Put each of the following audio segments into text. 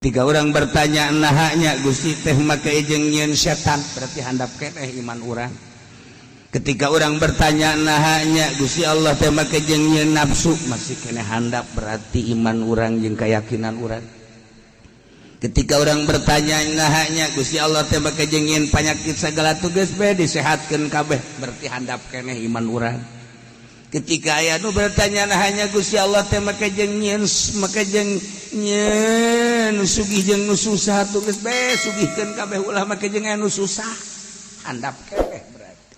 Ketika orang bertanya nahanya Gusti teh make jeung nyieun setan, berarti handap keneh iman urang. Ketika orang bertanya nahanya Gusti Allah teh make jeung nyieun nafsu, masih keneh handap berarti iman urang jeung keyakinan urang. Ketika orang bertanya nahanya Gusti Allah teh make jeung nyieun panyakit segala tugas bae disehatkeun kabeh, berarti handap keneh iman urang. Ketika aya nu bertanya nahanya Gusti Allah teh make jeung nyieun make jeung nyieun sugih jeung nu susah, tugas bae sugihkeun kabeh ulah make jeung anu susah, handap keneh berarti.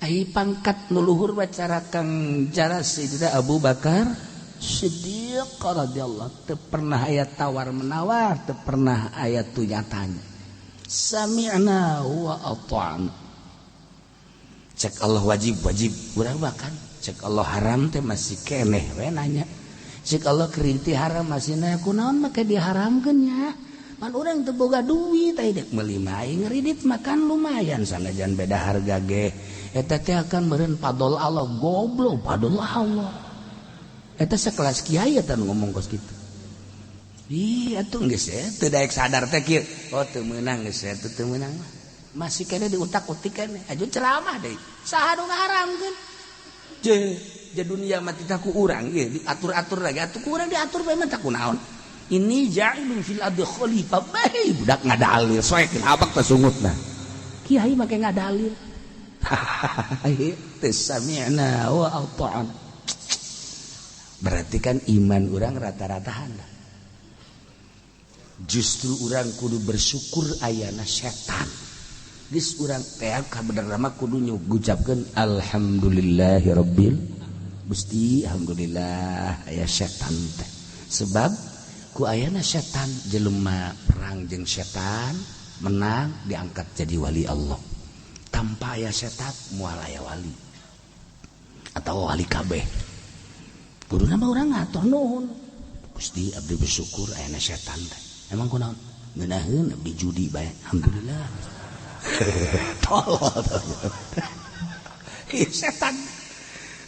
Ai pangkat nu luhur bacara kang jara Sayyidina Abu Bakar Siddiq radhiyallahu teu pernah aya tawar menawar, teu pernah aya tunyatanya. Sami'na wa ata'na. Cek Allah wajib wajib urang makan, cek Allah haram teh masih keneh we nanya. Cek Allah kerinti haram masih nanya kunaon make diharamkeun nya. Pan urang teu boga duit teh dek meuli mah ngeridit makan lumayan sanajan beda harga ge. Eta teh akan meureun fadol Allah, goblok fadol Allah. Eta sekelas kiai eta ngomong kos kitu. Ih atuh geus teu daek sadar teh kieu. Oh teu meunang geus teu teu meunang mah. Masih kene diutak-utik kene aju ceramah deui. Saha nu ngaharamkeun? Je, je dunia mah titah ku urang ge diatur-atur lagi atuh ku urang diatur bae mah tah kunaon. Ini ja'ilun fil ardi khalifah. Bae budak ngadalil soekeun abak teh sungutna. Kiai make ngadalil. Teu sami'na wa ata'na. Berarti kan iman urang rata-rata handap. Justru urang kudu bersyukur ayana setan. Geus urang teh kabenerna mah kudu ngucapkeun alhamdulillahirabbil Gusti, alhamdulillah aya setan teh. Sebab ku ayana setan jelema perang jeung setan menang diangkat jadi wali Allah. Tanpa aya setan moal aya wali atau wali kabeh. Kuduna mah urang ngatur nuhun. Gusti abdi bersyukur ayana setan teh. Emang kunaon? Ngeunaheun abdi judi bae. Alhamdulillah. Tolol. Ih setan.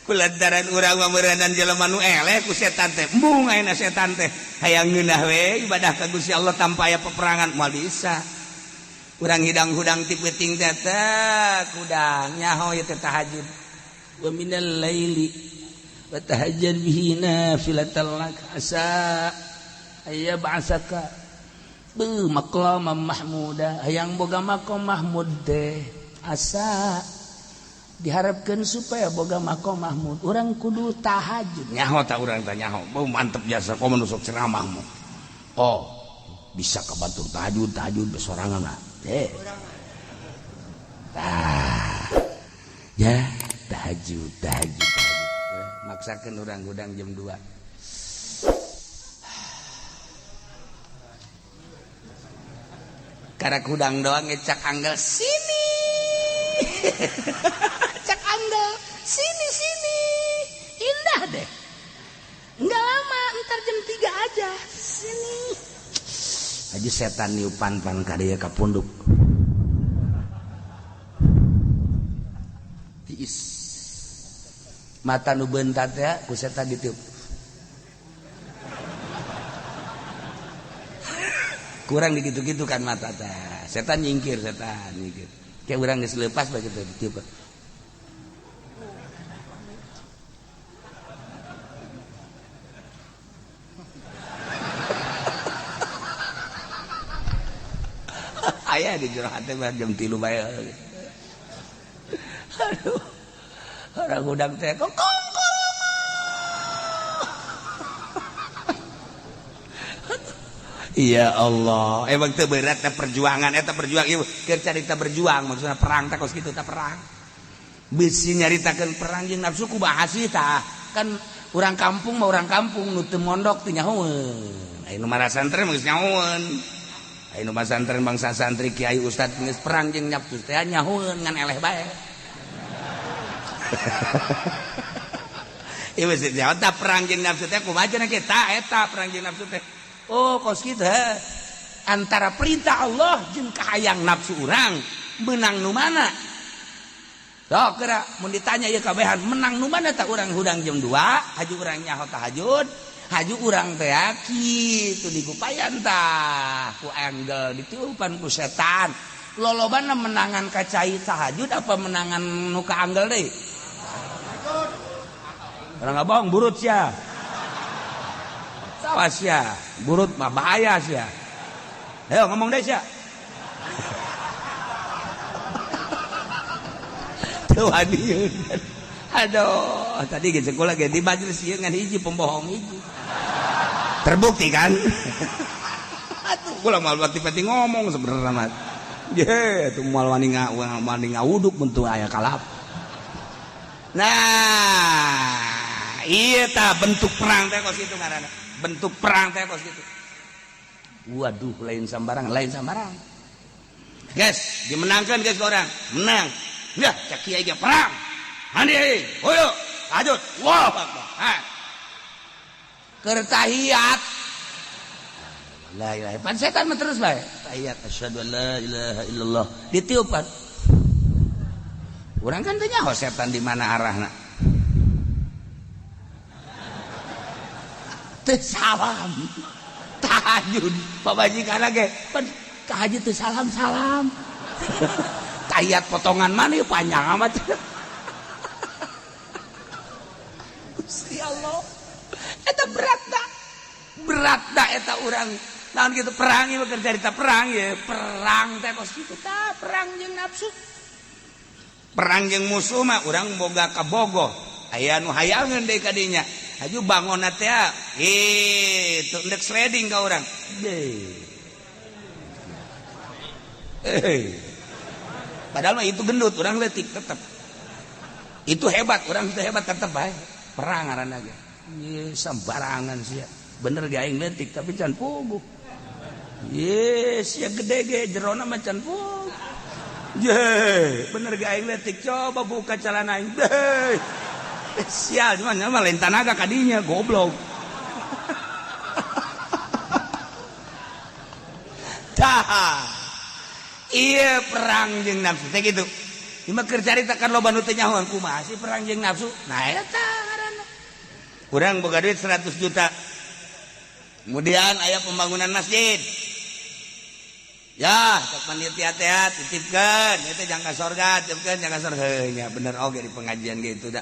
Kulantaran urang mah meureunan jelema nu eleh ku setan teh. Embung ayeuna setan teh. Hayang ngeunah we ibadah ka Gusti Allah tanpa aya peperangan moal bisa. Urang hidang-hudang ti peuting teh teh kudang nyaho ieu teh tahajud. Wa minal laili wa tahajjad bihi nafilatan lak asa ayyab'asaka beuh maqaman mahmuda. Hayang boga maqam mahmud teh asa diharapkan supaya boga maqam mahmud urang kudu tahajud. Nyaho ta urang teh nyaho. Beuh mantep jasa komo nusuk ceramah mah. Oh, bisa kabatur tahajud tahajud besorangan lah. Eh. Tah. Ya, tahajud tahajud tahajud. Maksakeun urang hudang jam 2. Karak hudang doang ngecak anggel sini. Cak anggel sini sini. Indah deh. Enggak lama, ntar jam 3 aja. Sini. Aja setan niupan pan ka dieu ka punduk. Tiis. Mata nu beuntat teh ku setan ditiup. Kurang digitu-gitu kan mata teh. Setan nyingkir, setan nyingkir. Kayak urang geus leupas bae kitu ditiup. Aya di jero hate mah jam 3 bae. Aduh. Orang hudang teh kok Ya Allah, emang teu berat teh perjuangan eta perjuang ieu keur carita berjuang maksudna perang teh kos kitu teh perang. Bisi nyaritakeun perang jeung nafsu kumaha sih tah? Kan urang kampung mah urang kampung nu teu mondok teu nyahoeun. Aya nu marasantren mah geus nyahoeun. Aya nu masantren bangsa santri kiai ustad geus perang jeung nafsu teh nyahoeun ngan eleh bae. Ieu geus nyaho tah perang jeung nafsu teh kumaha cenah kita eta perang jeung nafsu teh. Oh kos kitu antara perintah Allah jeung kahayang nafsu urang menang nu mana? Sok geura mun ditanya ieu kabehan menang nu mana tah urang hudang jam 2 haju urang nyaho tahajud Haju urang teh kitu digupayan tah ku angle ditiupan ku setan. Lolobana menangan ka cai tahajud apa menangan nu ka anggel deui? Orang nggak bohong burut sia. Sawas sia, burut mah bahaya sia. Ayo ngomong deh sia. Teu waniun. Aduh, tadi ge sekolah ge di majelis ieu ngan hiji pembohong hiji. Terbukti kan? Atuh kula moal pati-pati ngomong sebenarnya mah. Ye, atuh moal wani ngawuduk mun teu aya kalap. Nah, iya ta bentuk perang teh kos kitu ngaranna. Bentuk perang teh kos kitu. Waduh, lain sambarang, lain sambarang. Guys, dimenangkan guys orang. Menang. Ya, cak kiai ge perang. Handi, hoyo, lanjut. Allahu akbar. Ha. Keur tahiyat. La ilaha. Pan setan mah terus bae. Tahiyat asyhadu an la ilaha illallah. Ditiupan. Urang kan teu nyaho setan di mana arahna. Teu salam. Tahajud pamajikan ge pan tahajud teu salam-salam. Tahiyat potongan mana panjang amat. Gusti Allah. Eta berat da. Berat da eta urang. Naon kitu perang ieu keur carita perang ye, perang teh kos kitu tah, perang jeung nafsu. Perang jeung musuh mah urang boga kabogoh. Aya nu hayangeun deui ka dinya. Haju bangonna teh kitu endek sliding ka urang. Padahal mah itu gendut, urang leutik tetep. Itu hebat, urang itu hebat tetep bae. Perang ngaranna ge. Ye sembarangan sia. Bener ge aing leutik tapi can puguh. Ye sia gede ge jerona mah can puguh. Ye, bener ge aing leutik coba buka celana aing. Deh. Sial cuman mah lain tanaga kadinya goblok. Tah. Iya perang jeung nafsu teh kitu. Ieu mah keur carita kan loba nu teu nyahoan kumaha sih perang jeung nafsu. Nah eta ngaranna. Urang boga duit 100 juta. Kemudian aya pembangunan masjid. Ya, cek panitia teh titipkeun, ieu teh jangka sorga, titipkeun jangka sorga. Heuh nya bener oge di pengajian ge itu da.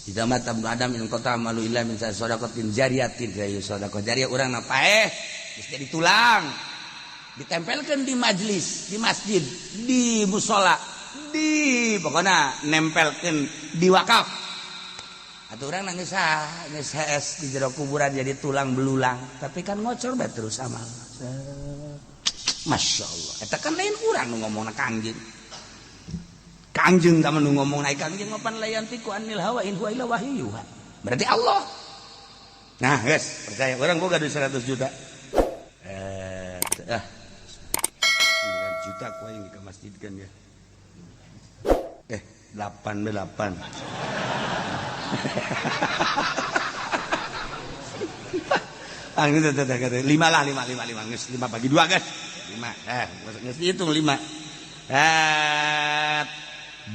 Idza mata ibnu Adam in qata amalu illa min shadaqatin jariyatin, ya sedekah jariah urang na paeh geus jadi tulang. Ditempelkeun di majelis, di masjid, di musala, di pokona nempelkeun di wakaf. Atuh urang geus geus hees di jero kuburan jadi tulang belulang, tapi kan ngocor bae terus amal. Masya Allah, eta kan lain urang nu ngomongna Kangjeng. Kangjeng ka nu ngomongna Kangjeng mah pan layantiku anil hawa in huwa illa wahyu. Berarti Allah. Nah, guys, percaya urang boga duit 100 juta. 9 juta ku aing ke masjid kan ya. 88. Ah, ini 5 lah, 5 5 5 geus 5 bagi 2 guys. 5. Geus dihitung 5.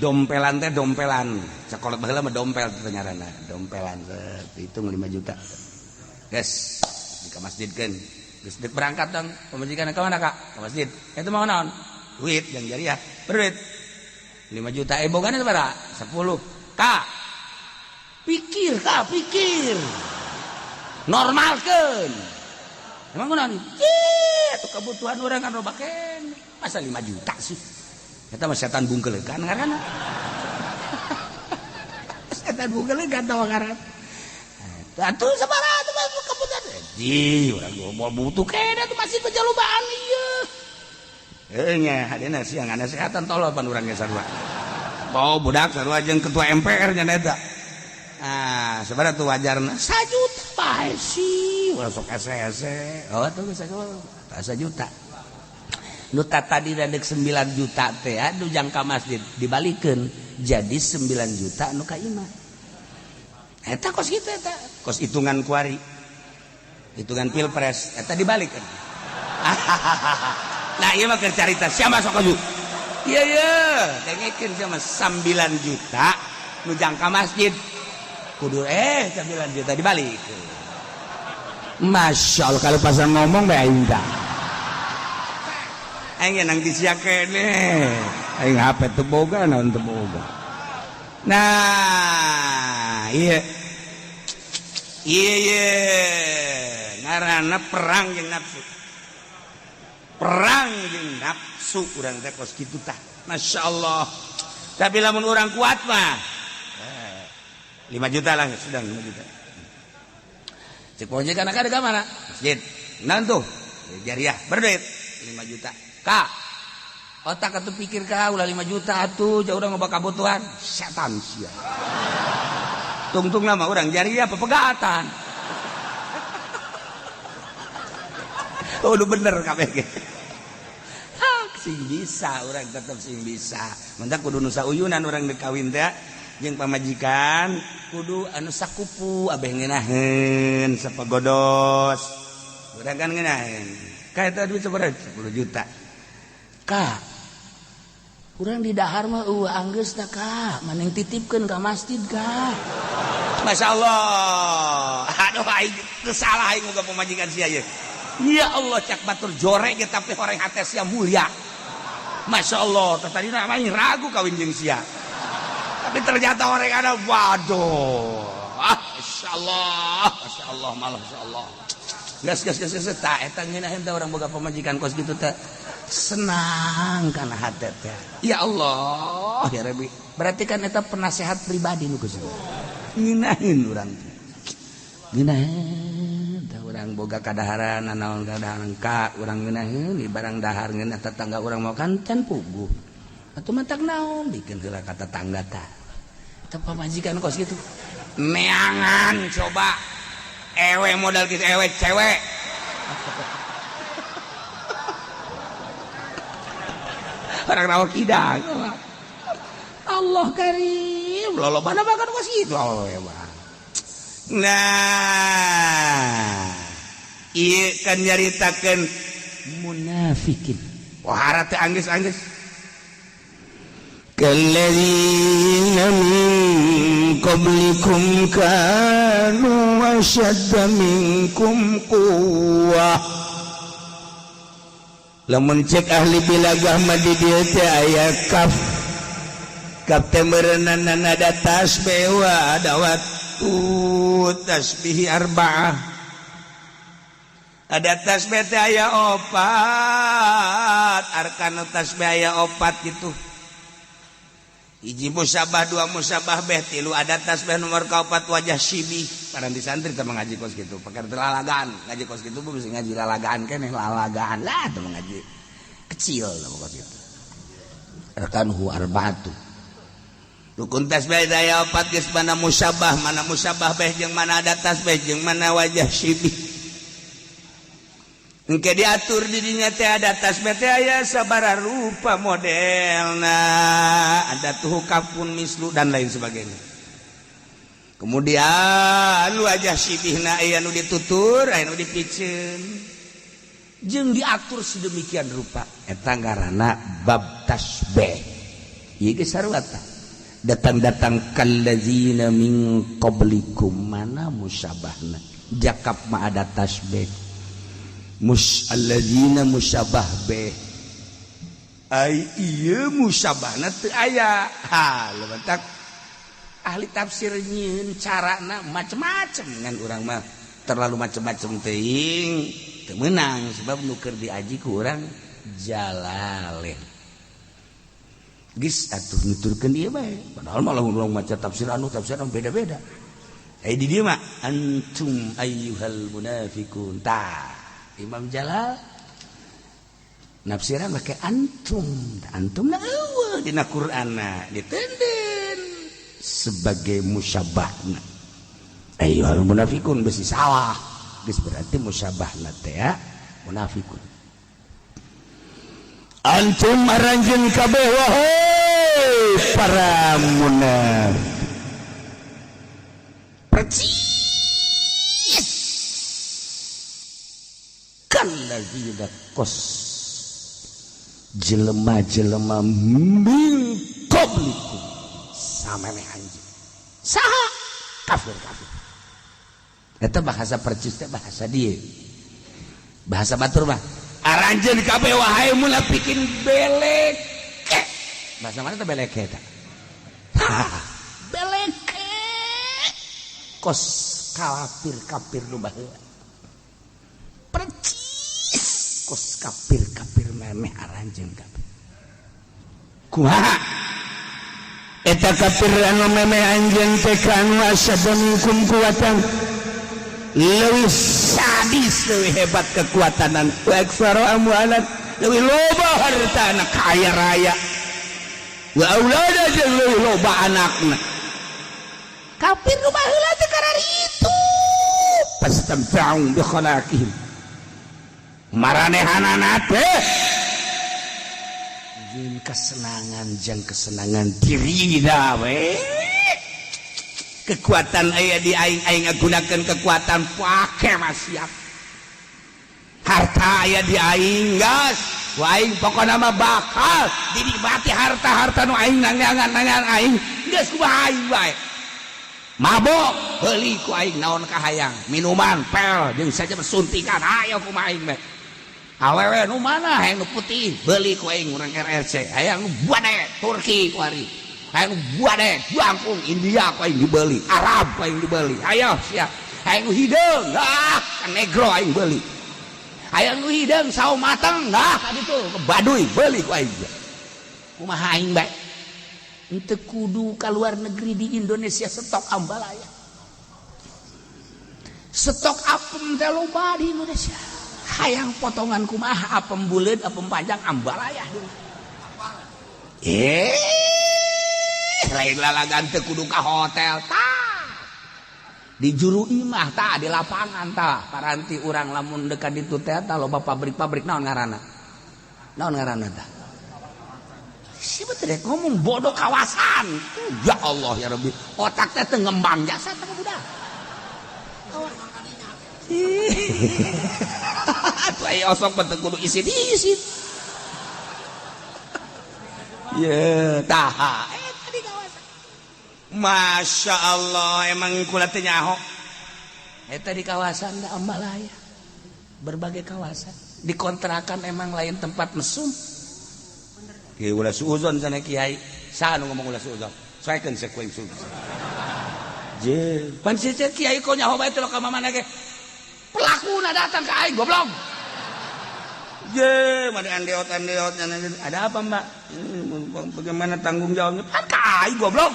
Dompelan teh dompelan. Sekolah baheula mah dompel teh ngaranna, dompelan. Hitung 5 juta. Guys, di ka masjidkeun. Geus deuk berangkat dong, pamajikan ka mana Kak? Ka masjid. Eta mau naon? Duit yang jariah. Berduit. 5 juta bogana sabaraha? 10. Kak. Pikir, Kak, pikir. Normalkeun. Emang kunaon? Itu kebutuhan orang kan loba keneh. Masa 5 juta sih? Eta mah setan bungkeulekan ngaranna. Setan bungkeulekan tawa ngaranna. Atuh sabaraha atuh kebutuhan? Di urang moal butuh keneh atuh masih pejalubaan ieu. Heuh nya hadena siang ada kesehatan tolol pan urang ge sarua. Oh budak sarua jeung ketua MPR nya eta. Ah, sabaraha tuh wajarna? 1 juta bae sih. Ulah sok ese-ese. Oh tuh geus 1 juta. Nu tadi deuk 9 juta teh aduh jangka masjid dibalikeun jadi 9 juta nu ka imah. Eta kos kitu eta, kos hitungan kuari. Hitungan pilpres eta dibalikeun. Nah, ieu mah keur carita sia masuk aju. Ieu ye, dengekeun sia mah 9 juta nu jangka masjid. Kudu 9 juta dibalik. Masya Allah kalau pasal ngomong bae aing tah. Aing nang di sia keneh. Aing HP teu boga naon teu boga. Nah, iya. Iya iya ngaranna perang jeung nafsu. Perang jeung nafsu urang teh kos kitu tah. Masya Allah. Tapi lamun urang kuat mah 5 juta lah sudah 5 juta. Cek pojek anak ada ke mana? Masjid. Naon tuh? Jariah berduit 5 juta. Kak, otak atuh pikir ka ulah 5 juta atuh jauh urang ngoba kabutuhan. Setan sia. Tungtung nama orang jariah pepegatan. Oh, udah bener kabeh ge. Sing bisa orang tetep sing bisa. Mentak kudu nu sauyunan urang deuk kawin teh jeung pamajikan kudu anu sakupu abeh ngeunaheun sapagodos. Urang kan ngeunaheun. Ka eta duit sabaraha? 10 juta. Ka urang di dahar mah eueuh anggeusna ka, maneh titipkeun ka masjid ka. Masya Allah. Aduh aing teu salah aing boga pamajikan sia ieu. Ya Allah cak batur jorek ge tapi horeng hate sia mulia. Masya Allah, tadi aing ragu kawin jeung sia. Tapi ternyata orang ada waduh. Ah, Masya Allah, Masya Allah malah Masya Allah. Gas gas gas gas tah eta ngeunaheun teh urang boga pamajikan kos kitu teh. Senang kana hate teh. Ya Allah, ya Rabbi. Berarti kan eta penasehat pribadi nu geus. Ngeunaheun urang teh. Ngeunaheun teh urang boga kadaharan naon kadaharan ka urang ngeunaheun di barang dahar ngeunah tetangga urang mau kan can puguh. Atuh matak naon bikin heula ka tetangga tah. Eta pamajikan kos kitu. Neangan coba. Ewe modal kitu ewe cewek. Orang rawa kidang. Allah karim. Lolobana makan kos kitu awewe mah. Nah, ieu kan nyaritakeun munafikin. Wah, teh anggeus-anggeus. Kalladzina min qablikum kanu ashadda minkum quwwah. Lamun cek ahli bilagah mah di dieu teh aya kaf. Kaf teh meureunana ada tasbih wa ada tasbih arba'ah. Ada tasbih teh aya opat, arkanu tasbih aya opat gitu. Hiji musabah, dua musabah beh, tilu ada tasbih nomor kaopat wajah sibih. Paranti santri teh ngaji kos kitu, pakar lalagaan, ngaji kos kitu bisa ngaji lalagaan keneh lalagaan lah teh ngaji kecil lah kos kitu. Arkanuhu arba'atu. Rukun tasbih daya opat geus mana musabah beh jeung mana ada tasbih jeung mana wajah sibih. Engke diatur di dinya teh ada tasbih teh aya sabaraha rupa modelna, ada tuh kafun mislu dan lain sebagainya. Kemudian wajah sibihna aya nu ditutur, aya nu dipiceun. Jeung diatur sedemikian rupa eta ngaranna bab tasbih. Ieu geus sarua tah. Datang-datang kallazina min qablikum mana musabahna jakab ma ada tasbih mus allazina musabah beh ai ieu musabahna teu aya. Ha leuntak ahli tafsir nyieun carana macem-macem ngan urang mah terlalu macem-macem teuing teu meunang sebab nu keur diaji ku urang Jalalain. Geus atuh nuturkeun ieu bae padahal malah urang maca tafsir anu beda-beda. Eh di dieu mah antum ayyuhal munafiqun tah Imam Jalal nafsiran make antum antum na eueuh dina Qur'anna ditenden sebagai musyabahna ayyuhal munafiqun besi salah geus berarti musyabahna teh ya munafiqun. Antum aranjeun kabeh wahai para munafik percis kalladzina kos jelema-jelema min qablikum samemeh anjeun saha kafir-kafir Eta bahasa percis teh, bahasa dia, bahasa batur mah aranjeun kabeh wahai munafikin beleke. Bahasa mana teh beleke eta? Beleke kos kafir, kafir nu baheula percis kos kafir, kafir memeh aranjeun kabeh. Kumaha eta kafir anu memeh anjeun teh? Kanu asyadda minkum quwwatan, leuwih sadis, leuwih hebat kekuatanan, wa aktsara amwalan, leuwih loba hartana, kaya raya, wa aulada, jeung leuwih loba anakna. Kafir nu baheula teh kararitu. Fastamta'u bi khalaqihim, maranehanana teh jeung kesenangan, jeung kesenangan diri dah we. Kekuatan aya di aing, aing ngagunakeun kekuatan pake maksiat. Harta aya di aing, gas ku aing, pokona mah bakal dinikmati harta-harta nu aing nangangan nangan aing, geus kumaha aing bae. Mabok heuli ku aing, naon kahayang, minuman pel jeung saja suntikan, ayo kumaha aing bae. Awewe nu mana hayang, nu putih beuli ku aing, urang RRC. Hayang nu bade Turki ku ari, hayang nu bade jangkung India ku aing dibeli, Arab ku aing dibeli, ayo siap. Hayang nu hideung, ah, negro aing beli. Hayang nu hideung sawo mateng, nah ka ditu ke Baduy beli ku aing. Kumaha aing bae. Henteu kudu ka luar negeri, di Indonesia stok ambalaya, stok apem teh loba di Indonesia. Hayang potongan kumaha, apem buleud, apem panjang, ambalaya. Eh, lain lalagan, teu kudu ka hotel tah, di juru imah tah, di lapangan tah. Paranti urang lamun dekat ditu teh tah loba pabrik-pabrik. Naon ngaranna, naon ngaranna tah? Si betul ngomong bodoh, kawasan. Ya Allah ya Rabbi, otak teh teu ngembang jasa teh budak. Atuh aya osok teu kudu isin isin. Ye, tah eta di kawasan. Masya Allah, emang kula teh nyaho. Eta di kawasan da ambalaya. Berbagai kawasan. Di kontrakan emang lain tempat mesum. Kiai ulah suuzon sana kiai. Saha nu ngomong ulah suuzon? Saekeun sekuing suuzon. Je, pan si kiai kok nyaho bae teh ka mana ge. Pelakuna datang ke aing, goblok. Je, mana andeot andeot, ada apa, Mbak? Bagaimana tanggung jawabnya? Pan ka aing, goblok.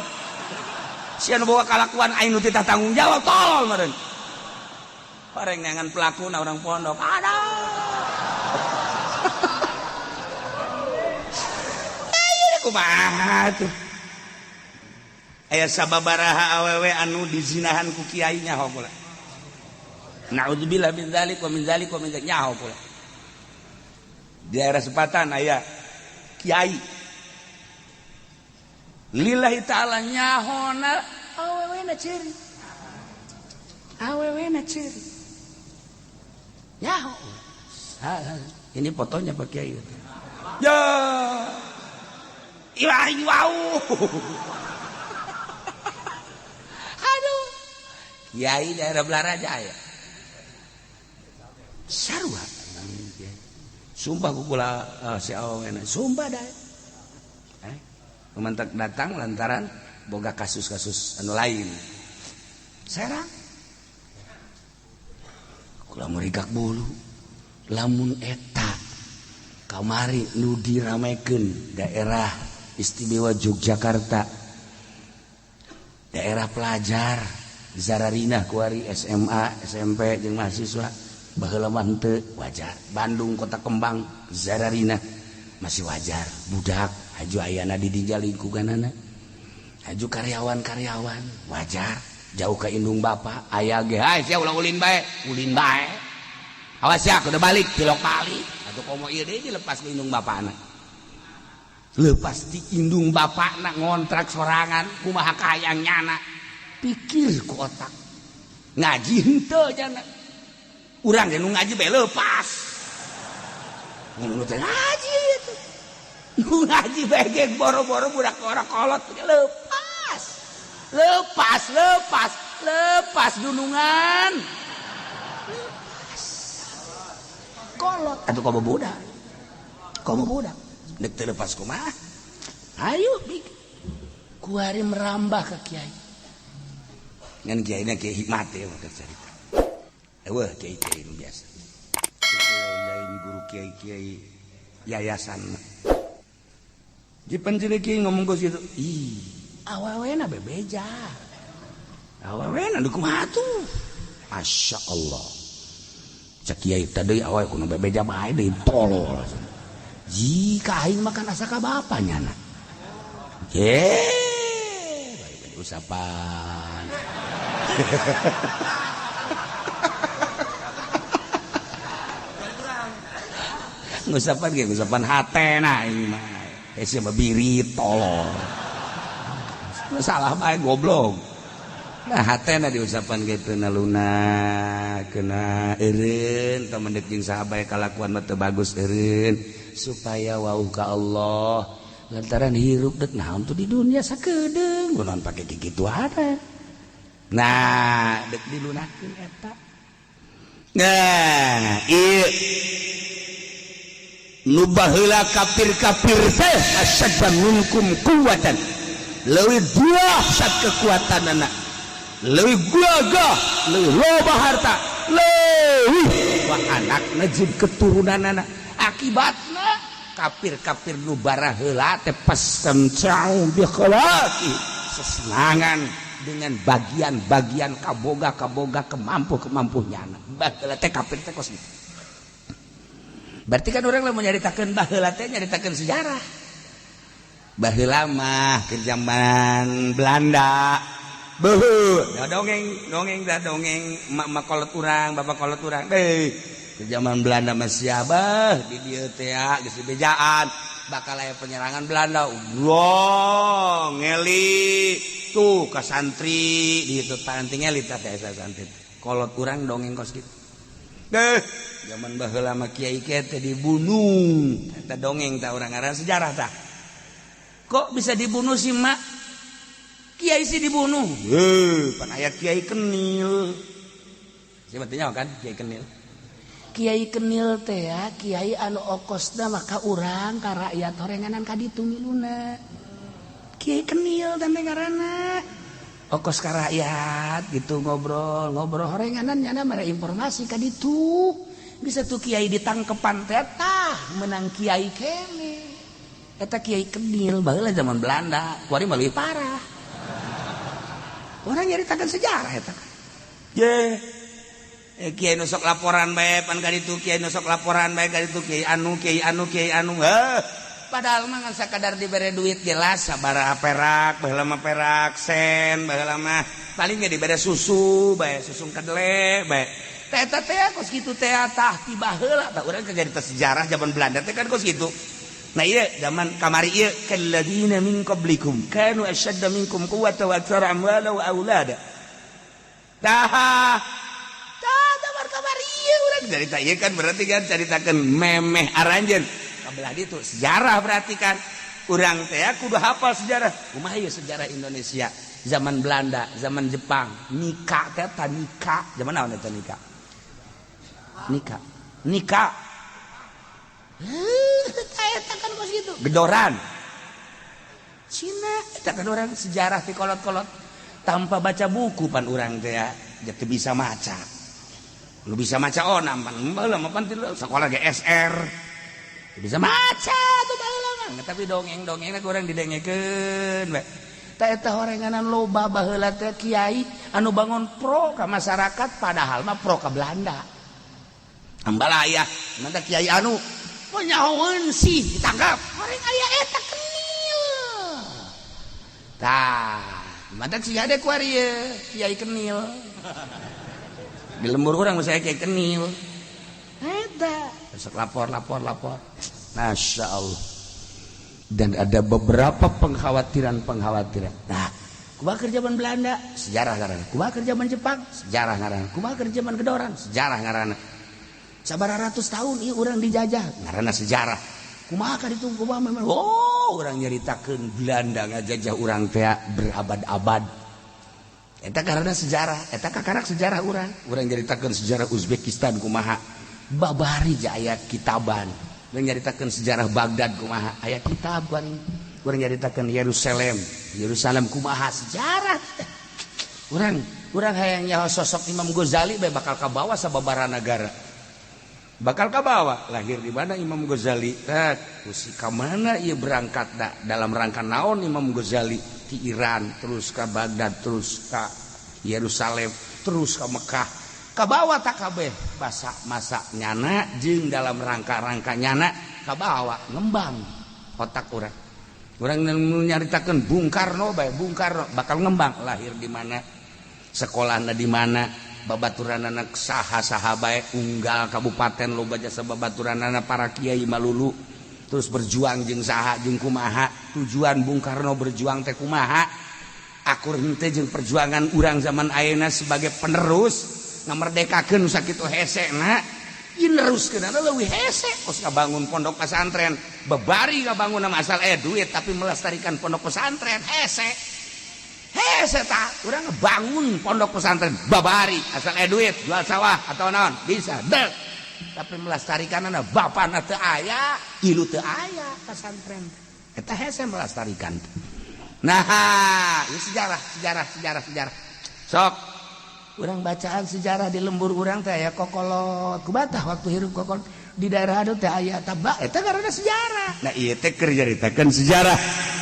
Sia nu bawa kalakuan, aing nu titah tanggung jawab, tolol meureun. Pareng neangan pelakuna orang pondok. Ada. Ayo kumaha tuh? Aya sababaraha awewe anu dizinahan ku kiai, nyaho pula. Naudzubillah min dzalik wa min dzalik wa min dzalik, nyaho pula. Di daerah Sepatan aya kiai. Lillahi ta'ala nyahona awewe na ciri. Awewe na ciri. Nyaho. Ini fotonya Pak Kiai. Ya. Iwah wow. Aduh. Kiai daerah Belaraja ya. Sarua. Sumpah ku kula si awena. Sumpah dah. Kementak datang lantaran boga kasus-kasus anu lain. Serang. Kula merigak bulu. Lamun eta kamari nu diramekeun daerah istimewa Yogyakarta, daerah pelajar Zararina kuari, SMA, SMP jeung mahasiswa, baheula mah henteu wajar. Bandung Kota Kembang Zararina masih wajar, budak haju ayana di dinya lingkunganana, haju karyawan-karyawan wajar, jauh ke indung bapak aya ge, hai sia ulah ulin bae, ulin bae, awas ya kudu balik, tilok balik atuh. Komo ieu deui, dilepas ke indung bapakna, lepas di indung bapakna, ngontrak sorangan, kumaha kahayang nyana. Pikir ku otak, ngaji henteu jana. Urang ge nu ngaji bae lepas, nu teh ngaji itu, nu ngaji bae ge boro-boro budak orang kolot, lepas, lepas, lepas, lepas dunungan. Kolot atuh komo budak. Komo budak. Dek teu lepas kumaha? Ayo bik. Kuari merambah ka kiai. Ngan kiaina kiai hikmat ya maka cerita. Eueuh kiai-kiai nu biasa. Lain guru kiai-kiai yayasan. Di penjeli kiai ngomong kos kitu. Ih, awewena bebeja. Awewena nu kumaha tuh? Masya Allah. Cek kiai tadi awewe kudu bebeja bae deui tolol. Jika aing makan asa ka bapa nyana. Ye, bari usapan. Ngusapan ge ngusapan hatena ini mah. Hese mah birit tolol. Salah bae goblok. Nah hatena diusapan ge teu naluna kena eureun tah mendek jeung saha bae kalakuan mah teu bagus eureun supaya wauh ka Allah lantaran hirup dek naon tuh di dunia sakedeung kunaon pake kikituan. Nah dek dilunakeun eta. Nah ieu nu baheula kafir-kafir teh asyadda minkum quwwatan leuwih dahsyat kekuatanana leuwih gagah leuwih loba harta leuwih wah anakna jeung keturunanana akibatna kafir-kafir nu baraheula teh pasamcau bi khalaqi sesenangan dengan bagian-bagian kaboga-kaboga kemampu-kemampunya baheula teh kafir teh kos gitu. Berarti kan orang lamun nyaritakeun baheula teh nyaritakeun sejarah. Baheula mah ke zaman Belanda. Beuh, dongeng, dongeng dah dongeng emak-emak kolot urang, bapak kolot urang. Deh, ke zaman Belanda mah siapa di dieu teh geus dibejaan bakal aya penyerangan Belanda. Wah, ngeli tuh ka santri di ditu tah ngeli tah teh santri. Kolot urang dongeng kos kitu. Deh, zaman baheula mah kiai kiai teh dibunuh. Eta dongeng tah urang ngaran sejarah tah. Kok bisa dibunuh sih mak? Kiai sih dibunuh. Heuh, pan aya kiai kenil. Siapa teh nyaho kan kiai kenil? Kiai kenil teh ya, kiai anu okosna maka urang ka rakyat horenganan ka ditu miluna. Kiai kenil teh ngaranna. Okos ka rakyat gitu ngobrol, ngobrol horenganan nyana mere informasi ka ditu. Bisa tuh kiai ditangkepan teh tah menang kiai kene. Eta kiai kenil baheula zaman Belanda, kuari mah leuwih parah. Orang nyaritakeun sejarah eta. Ye. Kiai nu sok laporan bae pan ka ditu, kiai nu sok laporan bae ka ditu, kiai anu, kiai anu, kiai anu. Heuh. Padahal mah ngan sakadar dibere duit jelas sabaraha perak, baheula mah perak, sen, baheula mah paling ge dibere susu bae, susu kedele bae. Teh eta teh kos kitu teh tah ti baheula tah urang kajadi sejarah zaman Belanda teh kan kos kitu. Nah ieu zaman kamari ieu kalladzina min qablikum kanu ashadda minkum quwwatan wa aktsara amwala wa aulada. Tah tah zaman kamari ieu urang carita ieu kan berarti kan caritakeun memeh aranjeun. Kabelah ditu sejarah berarti kan urang teh kudu hafal sejarah. Kumaha ieu sejarah Indonesia zaman Belanda, zaman Jepang, Nika teh ta Nika, zaman naon eta Nika? Nika. Nika. Eta kan kos kitu. Gedoran. Cina eta kan urang sejarah ti kolot-kolot tanpa baca buku pan urang teh ya teu bisa maca. Lu bisa maca onam pan baheula mah pan sekolah GSR. Bisa maca tuh baheula mah, tapi dongeng-dongengna ku urang didengekeun we. Tah eta horenganan loba baheula teh kiai anu bangun pro ka masyarakat padahal mah pro ka Belanda. Ambalaya, mantap kiai anu nyahoeun sih ditangkap. Horeng aya eta kenil. Tah, mantap sih ada kuari kiai kenil. Di lembur urang saya kiai kenil. Eta besok lapor lapor lapor. Masya Allah. Dan ada beberapa pengkhawatiran-pengkhawatiran. Nah, kumaha keur zaman Belanda, sejarah ngaranna. Kumaha keur zaman Jepang, sejarah ngaranna. Kumaha keur zaman Gedoran, sejarah ngaranna. Sabaraha ratus tahun ieu urang dijajah, ngaranna sejarah. Kumaha ka ditu kumaha memang. Oh, urang nyaritakeun Belanda ngajajah urang teh berabad-abad. Eta karena sejarah, eta kakarak sejarah urang. Urang nyaritakeun sejarah Uzbekistan kumaha. Babari aya kitaban nyaritakan sejarah Baghdad kumaha, aya kitaban. Urang nyaritakan Yerusalem, Yerusalem kumaha sejarah. Urang urang hayang nyaho sosok Imam Ghazali bae, bakal kabawa sababaraha nagara, bakal kabawa lahir di mana Imam Ghazali, ka mana ia berangkat da, dalam rangka naon Imam Ghazali di Iran, terus ke Baghdad, terus ke Yerusalem, terus ke Mekah. Kabawa tak kabeh basa masa nyana jeung dalam rangka-rangka nyana, kabawa ngembang otak urang. Urang nyaritakan Bung Karno bae, Bung Karno bakal ngembang lahir di mana, sekolahna di mana, babaturan anak saha saha bae, unggal kabupaten loba jasa babaturan anak para kiai malulu, terus berjuang jeung saha jeung kumaha, tujuan Bung Karno berjuang teh kumaha, akur henteu jeung perjuangan urang zaman ayeuna sebagai penerus ngamerdekakeun. Sakitu hese na ieu, neruskeun leuwih hese. Kos ngabangun pondok pesantren babari, ngabangun nama asal duit, tapi melestarikan pondok pesantren hese hese. Tak urang ngebangun pondok pesantren babari asal duit, jual sawah atau naon bisa dek, tapi melestarikan anak bapak teu aya, ilu teu aya pesantren eta hese melestarikan. Nah, ini sejarah, sejarah, sejarah, sejarah. Sok urang bacaan sejarah di lembur urang teh aya kokolot kubatah waktu hirup kokolot di daerah anu teh aya tabak eta karena sejarah. Nah, ieu teh keur nyaritakeun sejarah.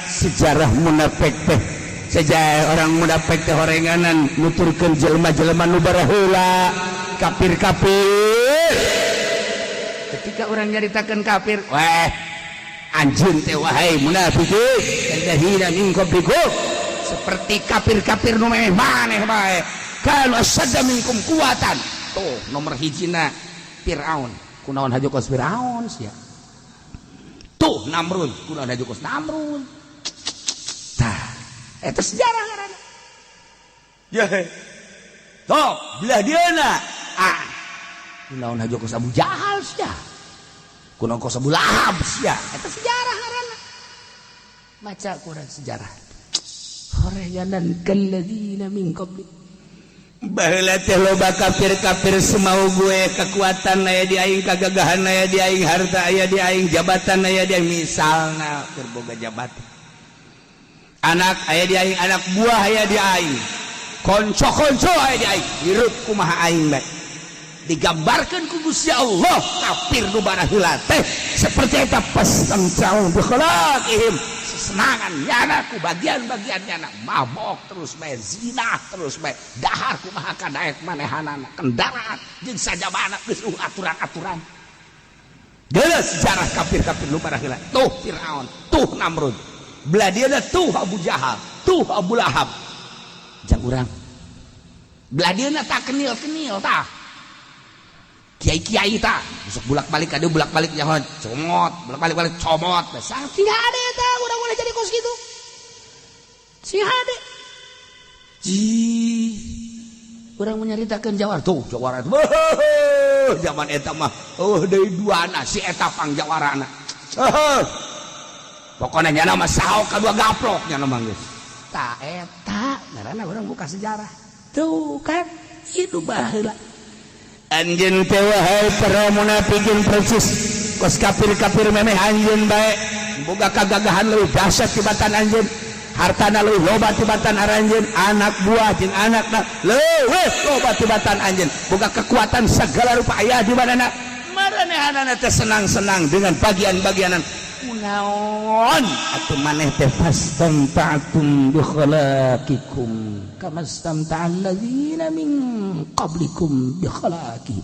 Sejarah munafik teh, sejarah orang munafik teh horenganan nuturkeun jelema-jelema nu baraheula, kafir-kafir. Ketika orang nyaritakeun kafir, weh anjeun teh, wahai munafikin, kalladzina min qablikum, seperti kafir-kafir nu maneh bae, kanu asyadda minkum quwwatan. Tuh, nomor hijina Fir'aun, kunaon haju kos Fir'aun sia. Tuh Namrud, kunaon haju kos Namrud. Tah, eta sejarah ngaranna ya. Tuh belah dieuna, ah, kunaon haju kos Abu Jahal sia, kunaon kos Abu Lahab sia. Eta sejarah ngaranna. Maca kurang sejarah horeganan kalladzina min qabli. Baheula teh loba kafir-kafir semau gue, kekuatan aya di aing, kagagahan aya di aing, harta aya di aing, jabatan aya di aing. Misalna keur boga jabatan, anak aya di aing, anak buah aya di aing, konco-konco aya di aing, hirup kumaha aing bae. Digambarkan ku Gusti Allah kafir nu baraheula teh seperti eta, fastamta'u bi khalaqihim, sesenangan nyana ku bagian-bagian nyana, mabok terus bae, zina terus bae, dahar kumaha kadaek manehanana, kendaraan jeung sajabana geus aturan-aturan. Geus sejarah kafir-kafir nu baraheula tuh Firaun, tuh Namrud, belah dieuna tuh Abu Jahal, tuh Abu Lahab. Jang urang belah dieuna tak kenil-kenil tah kiai-kiai tak masuk bulak-balik ada bulak-balik nyaho comot, bulak-balik balik comot. Besar tidak ada eta, urang boleh jadi kos gitu sing hade. Ji urang menyaritakeun jawara, tuh jawara itu zaman eta mah, oh, deui duana si eta pang jawarana. Pokoknya nyana mah saok kadua gaplok nyana mah geus. Tah, eta ngaranna urang buka sejarah tuh kan hidup baheula. Anjeun teh, wahai para munafikin, persis kos kafir-kafir memeh anjeun bae, boga kagagahan leuwih dahsyat tibatan anjeun, hartana leuwih loba tibatan aranjeun, anak buah jeung anakna leuwih loba tibatan anjeun, boga kekuatan segala rupa aya di manana, maranehanana teh senang-senang dengan bagian-bagianan. Kunaon atuh maneh teh fastamta'tum bi khalaqikum kama istamta'a alladzina min qablikum bi khalaqi.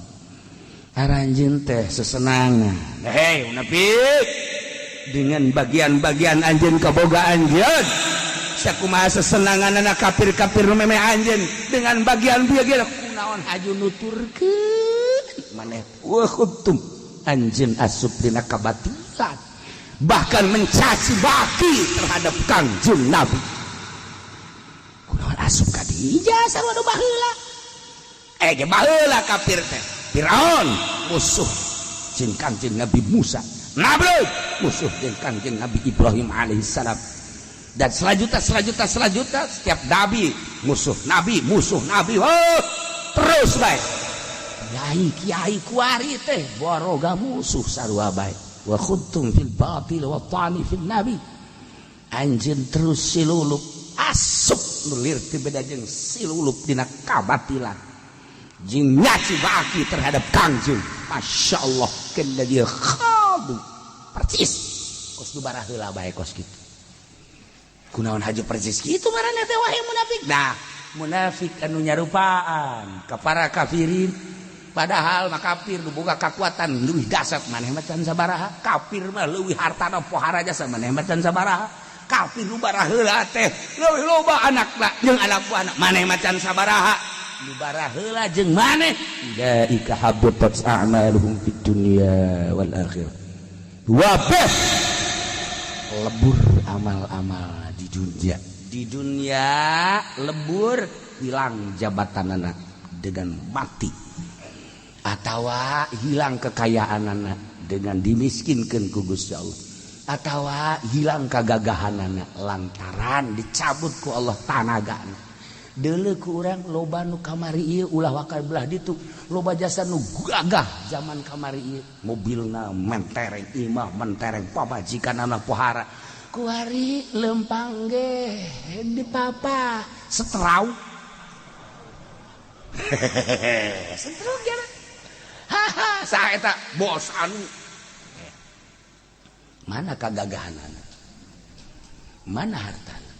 Aranjeun teh sesenangan, hei munafik, dengan bagian-bagian anjeun, kaboga anjeun. Sakumaha sesenangan anak kafir-kafir nu memeh anjeun dengan bagian-bagian, kunaon haju nuturkeun maneh wa khudtum, anjeun asup dina kabatilan, bahkan mencaci maki terhadap Kangjeng Nabi. Kunaon asup ka dieu sarua nu baheula? Eh ge baheula kafir teh Firaun musuh jeung Kangjeng Nabi Musa, Nabi musuh jeung Kangjeng Nabi Ibrahim alaihissalam, dan selanjutnya, selanjutnya, selanjutnya, setiap nabi musuh, nabi musuh, nabi, oh, terus baik. Kiai kiai kuari teh boroga musuh sarua bae. Wa khudtum fil batil wa ta'ni fil nabi. Anjeun terus silulup asup nulir ti beda jeung silulup dina kabatilan. Jeung nyaci baki terhadap Kangjeng. Masya Allah kalladzi khadu. Percis kos nu baraheula bae kos kitu. Kunaon haju percis kitu marana teh wahai munafik. Nah, munafik anu nyarupaan ka para kafirin, padahal mah kafir nu boga kakuatan leuwih dasar, maneh mah can sabaraha. Kafir mah leuwih hartana, pohara jasa, maneh mah can sabaraha. Kafir nu baraheula teh leuwih loba anakna jeung anak buahna, maneh mah can sabaraha. Nu baraheula jeung maneh, ulaika habitat a'maluhum fid dunya wal akhirah. Wabeh lebur amal-amal di dunia, di dunia lebur, hilang jabatan anak dengan mati atau hilang kekayaan anak dengan dimiskinkan ku Gusti Allah atau hilang kegagahan anak lantaran dicabut ku Allah tanaga. Deuleu ku urang, loba nu kamari ieu, ulah wakal belah ditu, loba jasa nu gagah zaman kamari ieu, mobilna mentereng, imah mentereng, pamajikan anak pohara. Kuari lempang ge di papa setrau hehehe, stroke ya. Haha, saha eta bos anu? Mana kagagahanana, mana hartana,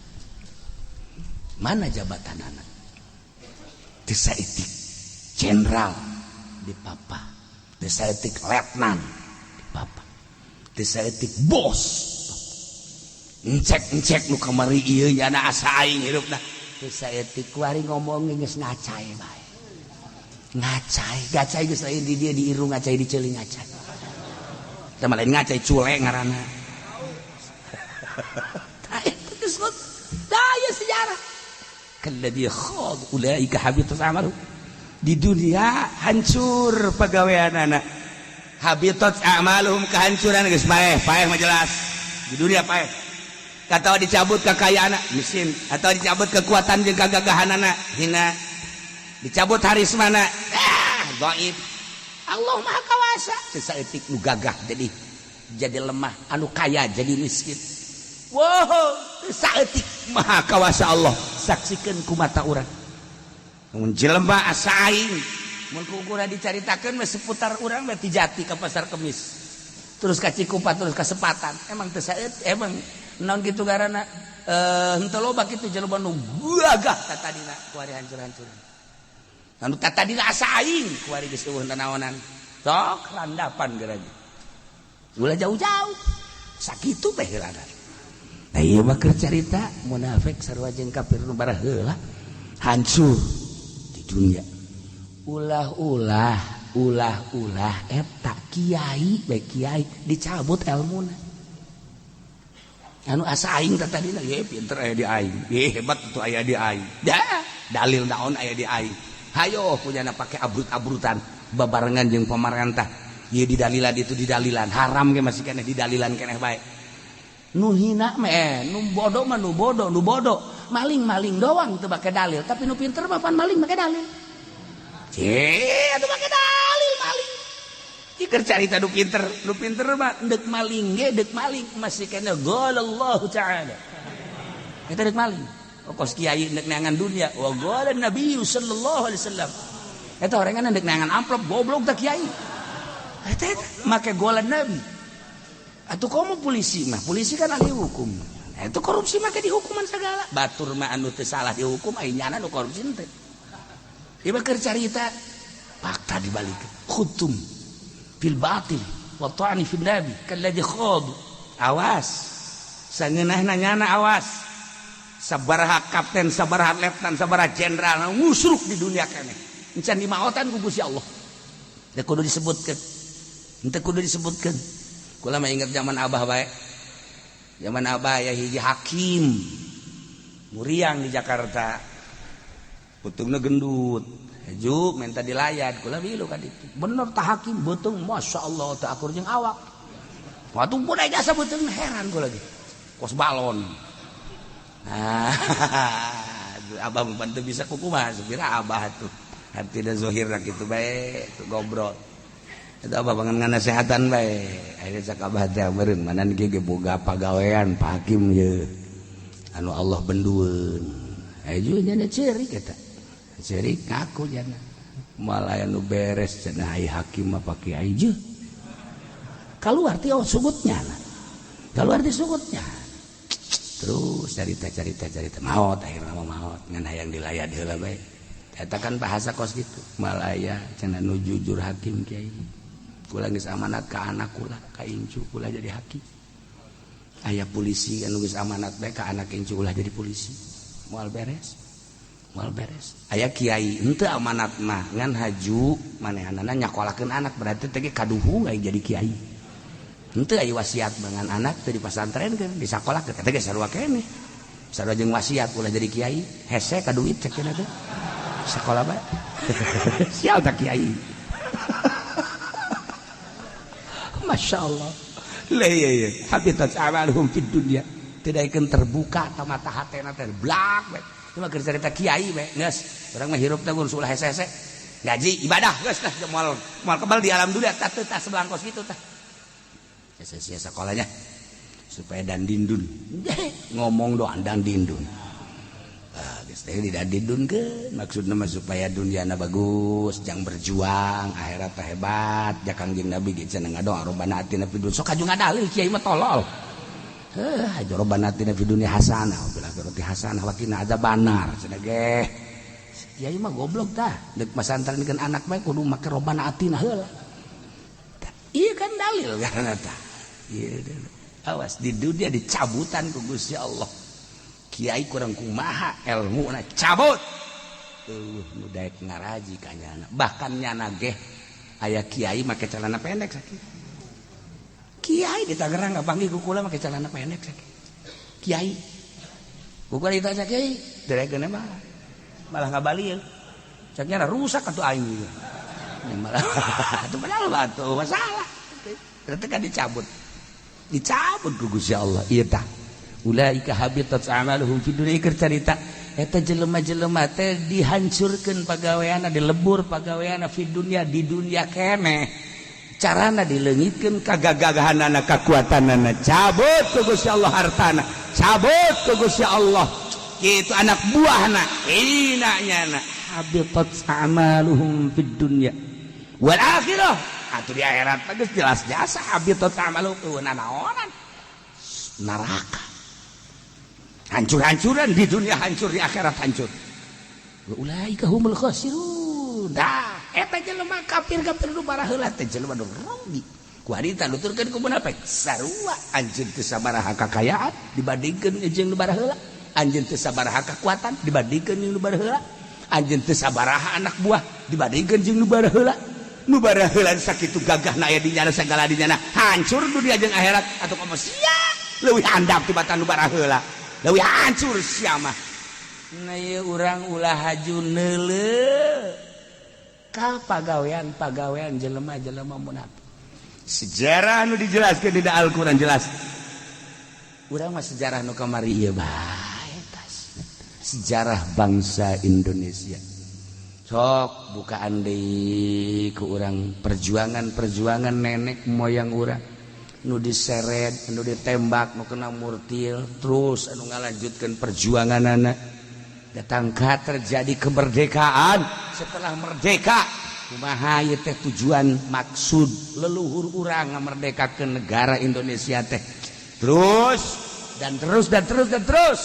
mana jabatanana? Teu saeutik jenderal di papa, teu saeutik letnan di papa, teu saeutik bos. Encek encek nu kamari ieu nyana asa aing hirupna teu saeutik. Kuari ngomong geus ngacai bae, ngacai ngacai geus lain di dia, di irung ngacai, di ceuli ngacai. Teh lain ngacai, cule ngaranna. Tah eta geus tah ieu sejarah kalladzi khad ulaika habitat a'maluhum di dunia, hancur pagaweanana. Habitat a'maluhum, kehancuran, geus paeh, paeh mah jelas di dunia paeh. Atau dicabut kekayaan, miskin, atau dicabut kekuatan jeung kagagahanana, hina, dicabut harismana, ah, dhaif. Allah Maha Kawasa. Saeutik nu gagah jadi lemah, anu kaya jadi miskin. Wow, saeutik Maha Kawasa Allah, saksikan ku mata urang. Mun jelema asa aing, mun ku ukuran dicaritakeun mah seputar urang mah, ti Jati ka Pasar Kemis, terus ka Cikupa, terus ka Sepatan, emang teu saeutik, emang naon gitu garana, eh, henteu loba kitu jelema nu gagah tatadina kuari hancur-hancuran, anu tatadina asa aing kuari geus eueuh nanaonan, sok landapan geura. Ulah jauh-jauh, sakitu teh heulana. Nah, ieu mah keur carita munafik sarua jeung kafir nu baraheula hancur di dunia. Ulah-ulah, ulah-ulah eta kiai bae, kiai dicabut ilmuna. Anu asa aing teh tadina, ye pinter aya di aing, ye hebat itu aya di aing. Dah, dalil naon aya di aing? Hayo punyana pake abrut-abrutan babarengan jeung pamarentah. Ye didalilan, itu didalilan, haram ge masih keneh didalilan keneh bae. Nu hina mah, eh, nu bodoh mah, nu bodoh, nu bodoh maling-maling doang teu make dalil, tapi nu pinter mah pan maling make dalil. Cie, atuh make dalil maling. Ieu carita nu pinter, nu pinter mah deuk maling ge, deuk maling masih keneh qala Allah Ta'ala. Eta deuk maling. Oh, kos kiai deuk neangan dunia, wa qala Nabi sallallahu alaihi wasallam. Eta orangan deuk neangan amplop, goblok tah kiai. Eta eta make qala Nabi. Atuh komo polisi mah, polisi kan ahli hukum. Nah, itu korupsi make dihukuman segala. Batur mah anu teu salah dihukum, ai nyana nu korupsi teh. Ieu mah keur carita fakta dibalik. Khutum fil batil wa ta'ni fil nabi kalladzi khad. Awas. Sangeunahna nyana awas. Sabaraha kapten, sabaraha letnan, sabaraha jenderal musruk di dunia keneh. Encan dimaotan ku Gusti Allah. Teu kudu disebutkeun. Henteu kudu disebutkeun. Kula mah inget zaman Abah bae. Zaman Abah ya hiji hakim muriang di Jakarta. Putungna gendut. Heju minta dilayat, kula milu ka ditu. Bener tah hakim beuteung, Masya Allah, teu akur jeung awak. Waktu pun jasa beuteung, heran kula lagi. Kos balon. Nah, abah mah teu bisa kukumaha, supira abah tuh. Hartina zahirna kitu bae, gobrol. Eta apa bangun nganasehatan bae. Akhirnya cak abah teh meureun mana ge boga pagawean Pak Hakim ye. Anu Allah bendueun. Aya juga nyana ceurik eta. Ceurik ngaku jana. Malah anu beres cenah ai hakim mah Pak Kiai je. Kaluar ti oh sugutnya. Kaluar ti sugutnya. Terus carita-carita carita maot, akhirna mah maot ngan hayang dilayat heula bae. Eta kan bahasa kos gitu. Malaya cenah nu jujur hakim kiai. Kula geus amanat ka anak kula, ka incu kula jadi hakim. Aya polisi anu geus amanat bae ka anak incu ulah jadi polisi. Moal beres. Moal beres. Aya kiai henteu amanat mah ngan haju manehanana nyakolakeun anak, berarti teh kaduhung aya jadi kiai. Henteu aya wasiat dengan anak teu dipasantrenkeun, disakolakeun eta ge sarua keneh. Sarua jeung wasiat ulah jadi kiai, hese ka duit cek cenah teh. Sekolah bae. Sial tak kiai. Masya Allah. Lah iya iya. Habitat amaluhum fid dunya. Tidak akan terbuka mata hatena teh blak we. Cuma keur carita kiai we geus. Urang mah hirup teh ulah hese-hese. Gaji ibadah geus lah moal moal kebal di alam dunia tah teu tah sebelangkos kitu tah. Hese-hese sekolahnya supaya dan dindun. Ngomong doang dan dindun. Ah geus teh di dan dindun ke maksudna mah supaya duniana bagus, jang berjuang, akhirat teh hebat. Ja Kangjeng Nabi ge cenah ngadoa robbana atina fid dunya. Sok kaju ngadalil kiai mah tolol. Heuh, aja robbana atina fid dunya hasanah wa fil akhirati hasanah wa qina adzabannar cenah ge. Kiai mah goblok tah, deuk masantrenkeun anak bae kudu make robbana atina heula. Ieu kan dalil karena tah. Ieu awas di dunia dicabutan ku Gusti Allah. Kiai kurang kumaha ilmu na cabut. Nu daek ngaraji ka nyana. Bahkan nyana ge aya kiai make celana pendek sakieu. Kiai di Tangerang ngapanggih ku kula make celana pendek sakieu. Kiai. Ku kula ditanya kiai, daekeun mah malah ngabalieun. Cak nyana rusak atuh aing ieu. Malah atuh padahal atuh masalah. Berarti kan dicabut. Dicabut ku Gusti Allah. Ieu tah. Ulaika habitat a'maluhum fid dunya keur carita eta jelema-jelema teh dihancurkeun pagaweanna, dilebur pagaweanna fid dunya, di dunya keneh. Carana dileungitkeun kagagahanana, kakuatanana, cabut ku Gusti Allah hartana, cabut ku Gusti Allah kitu anak buahna, hina nyana. Habitat a'maluhum fid dunya wal akhirah. Atuh di akhirat mah geus jelas jasa habitat a'maluhum naonan neraka. Hancur-hancuran di dunia hancur, di akhirat hancur. Wa ulaika humul khasirun. Dah, eta jelema kafir-kafir nu baraheula teh jelema nu rugi. Ku harita nuturkeun ku munafik sarua anjeun teu sabaraha kakayaan dibandingkeun jeung nu baraheula, anjeun teu sabaraha kakuatan dibandingkeun jeung nu baraheula, anjeun teu sabaraha anak buah dibandingkeun jeung nu baraheula. Nu baraheula sakitu gagahna aya di nyana sagala di nyana hancur dunia jeung akhirat atuh komo sia leuwih handap tibatan nu baraheula. Leuwih hancur sia mah. Nah ieu urang ulah haju neuleuh ka pagawean-pagawean jelema-jelema munafik. Sejarah nu dijelaskeun di Al-Qur'an jelas. Urang mah sejarah nu kamari ieu bae tas. Sejarah bangsa Indonesia. Sok bukaan deui ku urang perjuangan-perjuangan nenek moyang urang. Nu diseret, nu ditembak, nu kena murtil, terus anu ngalanjutkeun perjuanganana. Datangkah terjadi kemerdekaan? Setelah merdeka, kumaha ieu teh tujuan maksud leluhur urang ngamerdekakeun negara Indonesia teh? Terus dan terus dan terus dan terus.